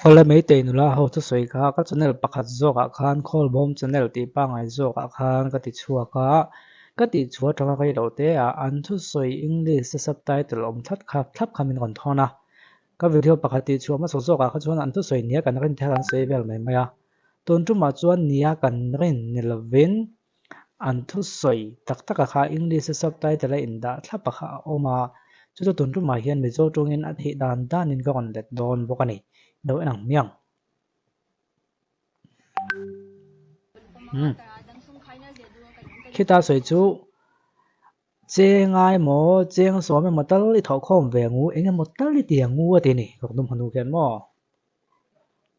Awle Meitei nula ho thusawi kha ka channel pakhat zawkah khan Khawlbawm channel tih pangngai zawkah khan ka ti chhuak a, ka tih chhuah atanga ka iloh te ah an thusawi English a subtitle awm thlap kha thlap kha min rawn thawn a. Ka video pakhat tih chhuah hmasa zawkah kha chuan an thusawi nia kan rin thar an sawi vel mai mai a. Tun tumah chuan nia kan rin ni lovin An thusawi tak taka kha English a subtitle a indah thlap a kha a awm a, chu chu tun tumah hian Mizo tawngin a theih dan danin ka rawn let dawn bawk a ni. Lo en ang hmiang. Khita sawi chu cheng ai maw cheng sawm emaw tal i thawhkhawm ve ngu eng emaw tal i ti ang ngu a ti a ni Kawkdum hanu khian maw.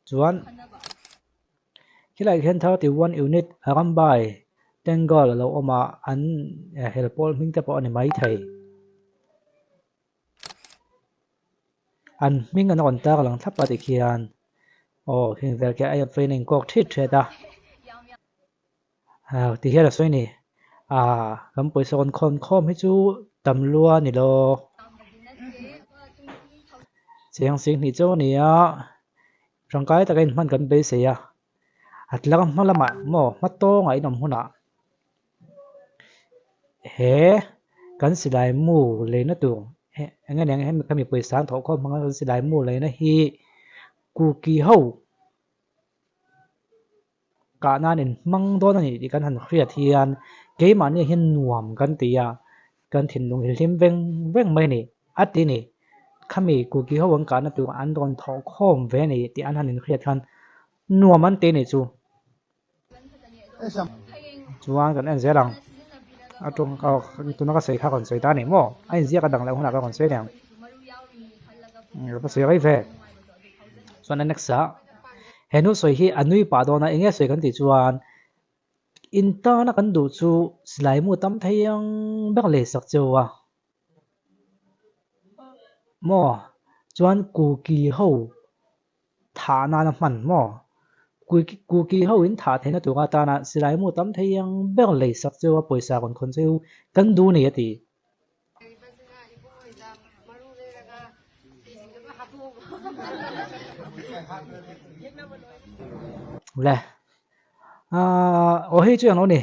Chuan khilaiah hian 31 unit Arambai Tangle a lo awm a, an hel pawl hming te pawh a ni maithei. An hming an rawn tar lang thlap a tikhian aw khing vel khi a fein a inkawk thit thet a. Ti hian a sawi a ni, ah kan pawisa rawn khawn khawm hi chu tam lua a ni lo. Cheng sing hnih chu a ni a, tangkai taka inhman kan beisei a, a tlang hma lamah maw hma tawngah inawm hunah he kan silai mu leina tur eng nge ni ang hemi khami pawisa an thawh khawm hmanga kan silai mu leina hi kuki ho. Kah nan in hmang dawn a ni tih kan han hriat hian keimahni hian nuam kan ti a, kan thinlung hi hlim veng veng mai a ni. A ti ni, khami kuki ho an kahna tur an rawn thawh khawm ve a ni tih an han inhriat khan nuam an ti a ni chu. Chuan kan en zel ang, a tawng tuna ka sawi kha ka rawn sawi ta a ni maw? A inziak a dang leh hunah ka rawn sawi leh ang. Ka sawi rei ve. Chuan a next ah. He nu sawi hi a nui pah dawn a, enge sawi kan tih chuan in tana kan duh chu silai mu tam thei ang ber lei sak cheu a maw chuan kuki ho thah nana hman maw kuki ho in thah theihna tur atana silai mu tam thei ang ber lei sak cheu a pawisa rawn khawn cheu kan duh a ni a ti. Le aw hei chu englo ni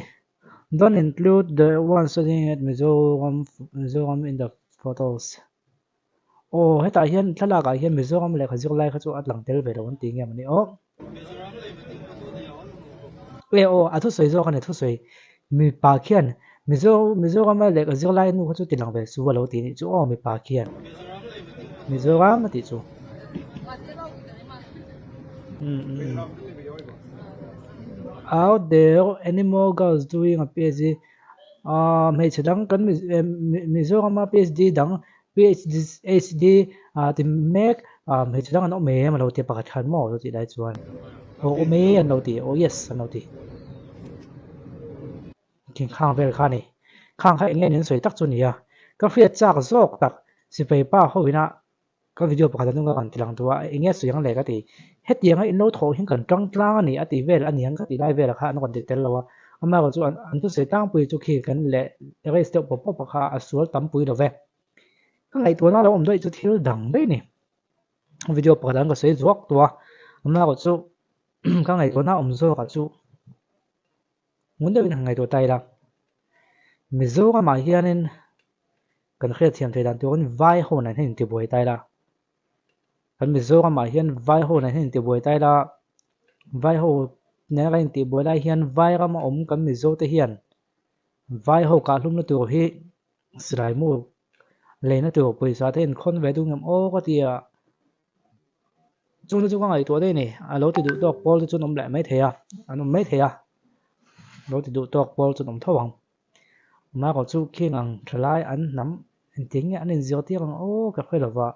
don't include the one studying at Mizoram Mizoram in the photos aw hetah hian thlalak ah hian Mizoram lehkha zirlai kha chu a lang tel ve lo an tih nge mawni aw e aw a thusawi zawk a ni thusawi mipa khian Mizo Mizorama lehkha zirlai nu kha chu ti lang ve su a lo tih nih chu aw mipa khian Mizoram a tih chu Out there any more girls doing a PhD ah hmeichhe dang kan Mizorama PhD dang PhD ah ti mek ah hmeichhe dang an awm em a lo ti a pakhat khan maw chu tih lai chuan aw awm e an lo ti aw yes an lo ti thing khang vel kha a ni khang kha eng nge nen sawi tak chu a ni a ka hriat chak zawk tak sipai pa ho ina ka video pakhat a hnung a kan ti lang duh a eng nge sawi ang le ka ti hetianga in lo thawh hian kan tang tlang a ni a tih vel a ni ang ka tih lai velah kha an rawn ti tel lo a amaherawh chu an thusawi tlangpui chu khi kan leh race deuh pawp pawp kha a sual tampui lo ve. Ka ngaihtuahna lo awm daih chu thil dang daih ni. Video pakhat an ka sawi zuak tawh a, amaherawh chu ka ngaihtuahna awm zawkah chu ngun deuhin han ngaihtuah ta ila. Mizoramah hianin kan hriatthiam theih dan turin vai ho nen hian intibuai ta ila. Kan Mizoramah hian vai ho nen hian intibuai ta ila, vai ho nena kan intihbuai lai hian vai rama awm kan Mizo te hian vai ho kahhlumna tur hi Silai mu leina tur pawisa te inkhawn ve duh ngem aw ka ti a, chungte chu ka ngaihtuah daih a ni, a lo ti duh tawk pawl te chu an awm leh mai thei a, an awm mai thei a, a lo ti duh tawk pawl chu an awm tho ang. Amaherawh chu khing ang thalai an hnam engtin nge an inzirtir ang aw ka hre lova,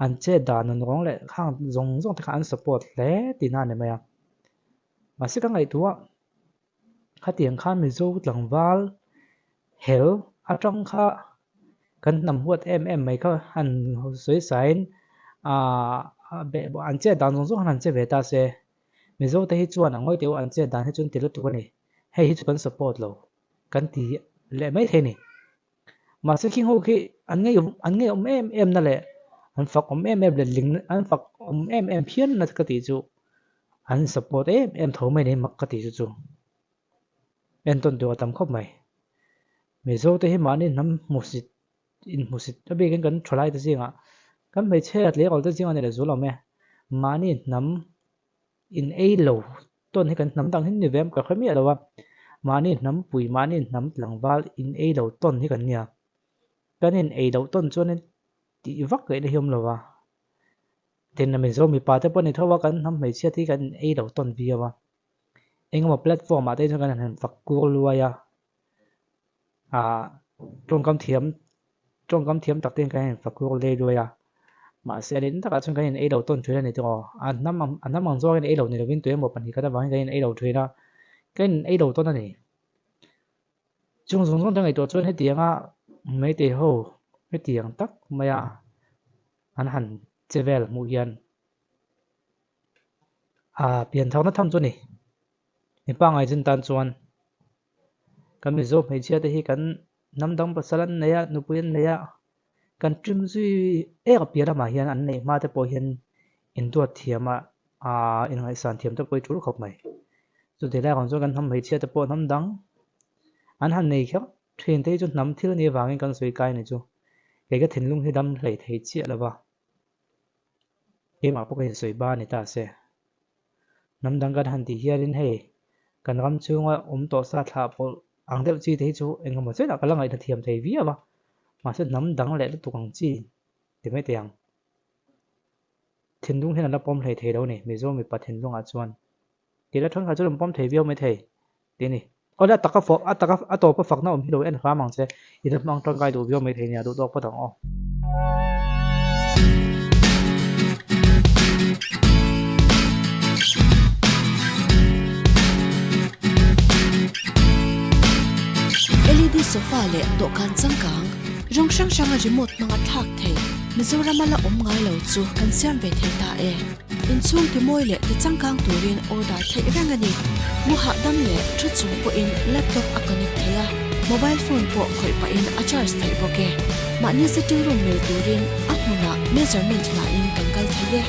an chet dan an rawng leh khang zawng zawng te kha an support hle tihna a ni mai a, mahse ka ngaihtuah. Khatiang khan Mizo tlangval hel atang kha kan hnam huat em em mai kha han sawi sain aah an chet dan zawng zawng khan han che ve ta se. Mizo te hi chuan a ngawi teuh an chet dan hi chu an ti lutuk a ni. Hei hi chu kan support lo kan ti leh mai thei a ni. Mahse khing ho khi an ngei an ngeiawm em em na leh an fak awm em em leh ling an fak. awm em em phian na ka tih chu an support em em tho mai nei mak ka tih chu chu entawn tur a tam khawp mai. Mizo te hi mahni hnam hmusit inhmusit a bikin kan thalai te zingah kan hmeichhe a tleirawl te zingah a ni leh zual awm e. Mahni hnam in ei lo tawn hi kan hnam dang hi ni ve em ka hre miah lo a, mahni hnam pui mahni hnam tlangval in ei lo tawn hi kan nia. Kan in ei loh tawn chuanin tih vak ngaihna hi awm lo va. Tin, Mizo mipa te pawh ni tho a, kan hnam hmeichhia te hi kan in ei lo tawn viau a. Engemaw platform ah te chuan kan han fak kur luai a, ah tawngkam thiam tawngkam thiam tak te hian kan han fak kur lei luai a. Mahse a rin takah chuan kan in ei lo tawn thin a ni tawh. A hnam ang a hnam ang zawngin ei lo ni lovin tuemaw pahnih khat avangin kan in ei lo thin a, kan in ei lo tawn a ni. Chung zawng zawng te ngaihtuah chuan hetianga Meitei ho hetiang tak maia an han che vel hmuh hian ah pian tharna tham chu a ni. Mi pangngai chin tan chuan kan Mizo hmeichhia te hi kan hnam dang pasal an nei a, nupui an nei a, kan trim zui ek piah lamah hian an neih hma te pawh hian induat thiam a ah inngaihsan thiam te pawh hi tul khawp mai. Chutih lai ang chuan kan hnam hmeichhia te pawh hnam dang an han nei kher thin te hi chu hnam thil a nih avangin kan sawi kai a ni chu. Kei ka thinlung hi dam hlei thei chiah lo va, keimah pawh ka insawi ba a ni ta se. Hnam dang kan han tih hianin hei kan ram chhunga awm tawh sa thlah pawlh ang deuh chi te hi chu engemaw chenah ka la ngaihna thiam thei viau a, mahse hnam dang leh lutuk ang chi ti mai teh ang. Thinlung hian a la pawm hlei thei lo a ni, Mizo mipa thinlungah chuan. Tih la thenkhat chu an pawm thei viau mai thei tih a ni. Awle a taka fawh a taka a tawpa fakna awm hi lo en hram ang che, i la hmang tangkai duh viau mai thei nia duh tawk phawt ang aw. LED sofa leh dawhkan changkang rawng hrang hranga remote hmanga thlak thei Mizorama la awm ngai lo chu kan siam ve thei ta e. Inchhung timawi leh tichangkang turin order theih reng a ni. Mu hahdam leh thu chung pawhin laptop a connect thei a, mobile phone pawh khawih pahin a charge theih bawk e. Mahni sitting room mil turin a hmunah measurement lahin kan kal thei e.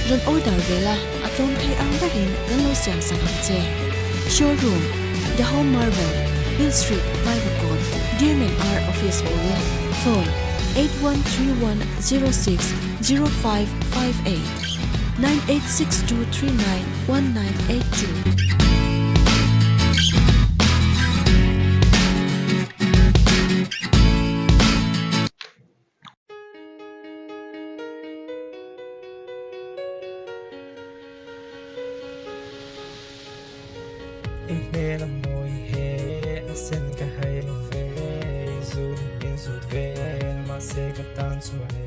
Rawn order ve la, a tlawm thei ang berin kan lo siam sak ang che. Showroom, The Home Marvel, Hill Street, Vaivakawn, DMNR Office bul, Phone, 813106 0558 986239 1982. I hmel a mawi he a sen ka hai lo ve, i zut in zut vel mahse ka tan chuan e.